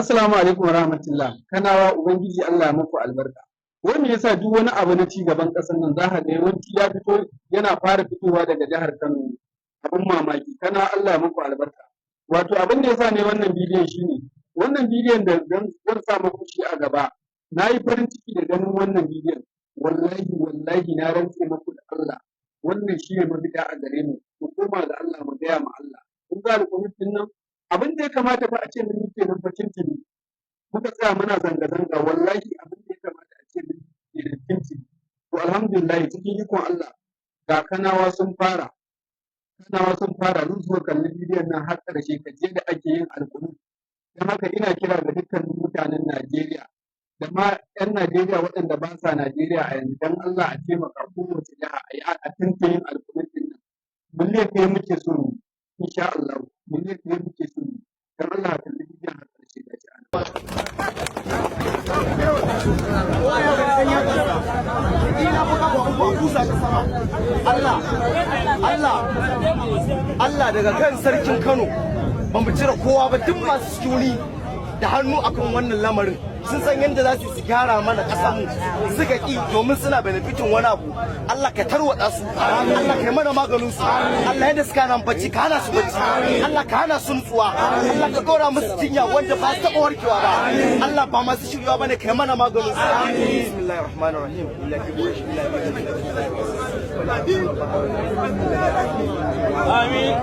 Assalamu alaikum wa rahmatullah. Kanawa, Ubangiji Allah ya muku albarka. Wai me yasa duk wani abu na ci gaban ƙasar nan za ka ga yawanci ya fito, yana fara fitowa daga jihar Kano ne? Abin mamaki. Kana Allah ya muku albarka. Wato abin da yasa ne wannan bidiyon shine wannan bidiyon da zan sa muku shi a gaba. Na yi farin ciki da ganin wannan bidiyon. Wallahi wallahi, na rantse muku da Allah. Wannan shi ne mafita a gare mu. Mu koma ga Allah, mu gaya ma Allah. Kun ga alƙunut nan, abin da ya kamata fa a ce mun yi kenan fa tuntuni. Muka tsaya muna zanga-zanga, wallahi abin da ya kamata a ce mun yi kenan tuntuni. To alhamdulillah, cikin ikon Allah ga Kanawa sun fara. Kanawa sun fara. Zan so kalli bidiyon nan har ƙarshe ka je da ake yin alƙunut. Don haka ina kira ga dukkanin mutanen Najeriya da ma 'yan Najeriya waɗanda ba sa Najeriya a yanzu, don Allah a taimaka, kowace jiha a yi a tinka yin alƙunut ɗin nan. 1 miliyan muke so mu, insha Allah 1 miliyan muke so mu. Don Allah a kalli bidiyon har ƙarshe, ga shi ana. Ina fa kafa uku a kusa ta sama. Allah, Allah, Allah, daga kan sarkin Kano ba mu cire kowa ba, duk masu security da hannu akan wannan lamarin sun san yadda za su gyara mana ƙasar mu, suka ki domin suna benefiting wani abu. Allah ka tarwatsa su, Allah ka yi mana maganin su. Allah, yadda suka nan bacci, ka hana su bacci. Allah, ka hana su nutsuwa. Allah, ka dora musu jinya wanda ba su taɓa warkewa ba. Allah, ba masu shiryawa bane, ka yi mana maganin su. Bismillahir rahmanir rahim. Amin.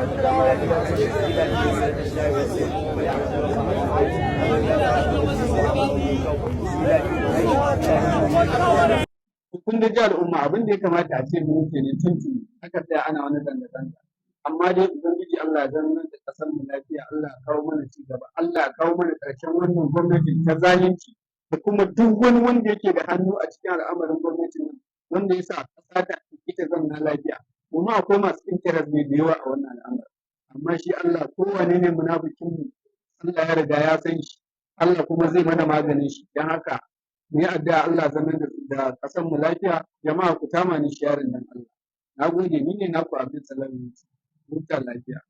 Kun da ji al'umma, abin da ya kamata a ce mun kenan tuntuni, aka tsaya ana wani zanga-zanga. Amma dai Ubangiji Allah ya zama da ƙasar mu lafiya, Allah ya kawo mana ci gaba, Allah ya kawo mana ƙarshen wannan gwamnati ta zalunci da kuma duk wani wanda yake da hannu a cikin al'amarin gwamnatin nan wanda ya sa ƙasa ta ita zanna lafiya. Domin akwai masu interest ne da yawa a wannan al'amarin. Amma shi Allah, kowane ne munafikin mu, Allah ya riga ya san shi, Allah kuma zai mana maganin shi. Don haka mu yi addu'a, Allah zaman da ƙasar mu lafiya. Jama'a, ku tama ni sharing dan Allah. Na gode, ni ne naku Abdul Salam. Huta lafiya.